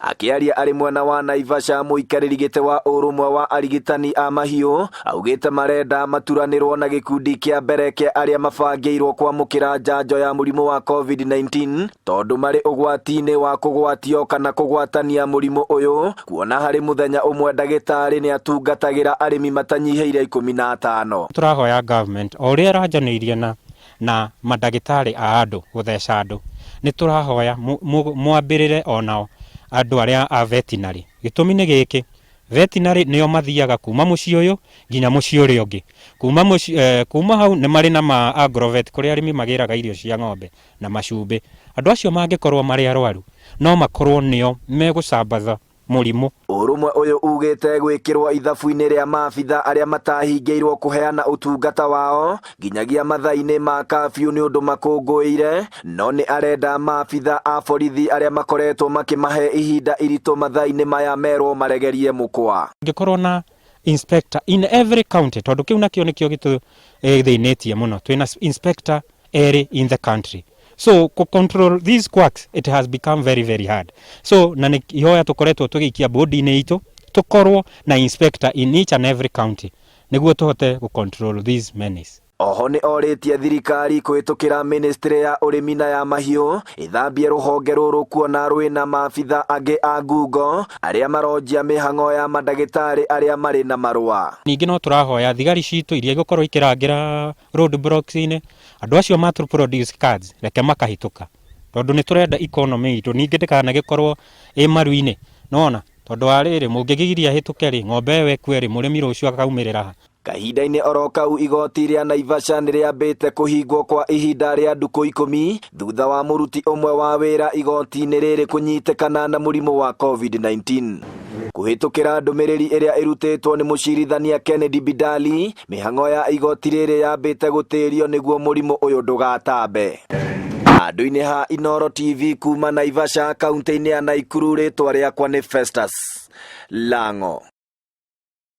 Akĩaria arĩ mwena wa Naivasha, mũikarĩri gĩtĩ wa ũrũmwe wa arigitani a mahiũ augĩte marenda maturanĩrwo na gĩkundi kĩa mbere kĩa arĩa mabangĩirwo kwamũkĩra njanjo ya mũrimũ wa COVID-19, tondũ marĩ ũgwati-inĩ wa kũgwatio kana kũgwatania mũrimũ ũyũ, kuona harĩ mũthenya ũmwe ndagĩtarĩ nĩ atungatagĩra arĩmi matanyihĩire 15. Tũrahoya government o ũrĩa ĩranjanĩirie na mandagĩtarĩ a andũ gũtheca andũ, nĩ tũrahoya mwambĩrĩre onao andũ arĩa a veterinary. Gĩtũmi nĩ gĩkĩ, veterinary nĩo mathiaga kuma mũciĩ ũyũ nginya mũciĩ ũrĩa ũngĩ, kuma mũciĩ, kuma hau nĩ marĩ na ma agrovet kũrĩa arĩmi magĩraga irio cia ng'ombe na macumbĩ. Andũ acio mangĩkorwo marĩ arwaru, no makorwo nĩo megũcambaza mũrimũ. Ũrũmwe ũyũ ugĩte gwĩkĩrwo ithabu-inĩ rĩa maabitha arĩa matahingĩirwo kũheana ũtungata wao nginyagia mathaa-inĩ ma kafyu nĩ ũndũ makũngũĩire, no nĩ arenda maabitha a borithi arĩa makoretwo makĩmahe ihinda iritũ mathaa-inĩ maya merwo maregerie mũkwa. Ũngĩkorwo na inspector in every county, tondũ kĩu nakĩo nĩkĩo gĩtũthĩnĩtie mũno, twĩna inspector erĩ in the country, so ku control these quacks, it has become very, very hard. So na nĩ ihoya tũkoretwo tũgĩikia bodi-inĩ itũ tũkorwo na inspector in each and every county nĩguo tũhote gũ control these menace. Oho nĩ orĩtie thirikari kũhĩtũkĩra ministry ya ũrĩmi na ya mahiũ ĩthambie rũhonge rũrũ, kuona rwĩna maabitha angĩ a ngungo arĩa maronjia mĩhang'o ya mandagĩtarĩ arĩa marĩ na marũa. Ningĩ no tũrahoya thigari citũ iria igũkorwo ikĩrangĩra road blocks-inĩ, andũ acio ma produce cards reke makahĩtũka, tondũ nĩ tũrenda economy itũ ningĩ ndĩkanagĩkorwo ĩ maru-inĩ, nona tondũ wa rĩrĩ mũngĩgiria hĩtũke rĩ, ng'ombe ĩyo ĩkue rĩ, mũrĩmi rũciũ akaumĩrĩra ha? Kahinda-inĩ oro kau, igoti rĩa Naivasha nĩ rĩambĩte kũhingwo kwa ihinda rĩa ndukũ 10 thutha wa mũruti ũmwe wa wĩra igoti-inĩ rĩrĩ kũnyitĩkana na mũrimũ wa COVID-19. Kũhĩtũkĩra ndũmĩrĩri ĩrĩa ĩrutĩtwo nĩ mũcirithania Kennedy Bidali, mĩhang'o ya igoti rĩrĩ yambĩte gũtĩrio nĩguo mũrimũ ũyũ ndũgatambe. Handũ-inĩ ha Inoro TV kuma Naivasha, kaunti-inĩ ya Naikuru, rĩtwa rĩakwa nĩ Festus Lango.